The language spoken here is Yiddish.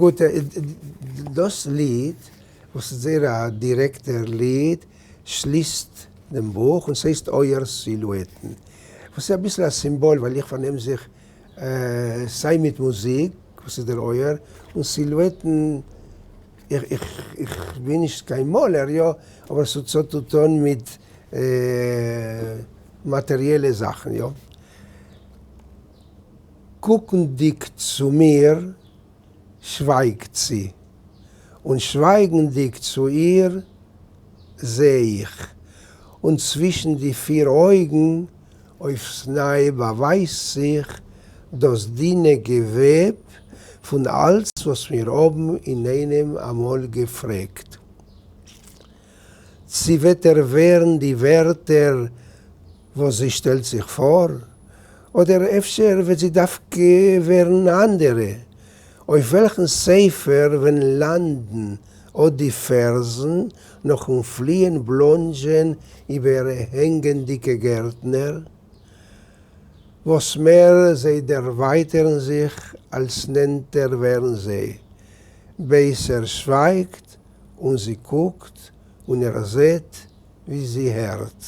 גוט, דאס ליד, וואס איז זייער א דירעקטער ליד, שליסט דעם בוך און ס'הייסט אויער סילועטן, וואס איז אביסל א סימבאל ווייל איך פארנעם זיך סיי מיט מוזיק, וואס איז דער אויער, און סילועטן, איך בין נישט קיין מאלער, יא, אבער ס'האט צו טון מיט מאטעריעלע זאכן, יא. קוקנדיק צו מיר, שווייגט זי, און שווייגנדיק צו איר, זע איך, און צווישן די פיר אויגן אויפסניי באווייזט זיך דאס דינע געוועב פון אלץ וואס מיר האבן אינאיינעם אמאל געפרעגט. צי וועט ער ווערן די ווערטער וואס זי שטעלט זיך פאר? אדער אפשר וועט זי דווקא ווערן אנדערע? אויף וועלכן ספר וועלן לאנדן אט די פערזן נאכן פליען בלאנדזשען איבער הענגענדיגע גערטנער? וואס מער זיי דערווייטערן זיך אלס נענטער ווערן זיי, בעת ער שווייגט און זי קוקט און ער זעט ווי זי הערט.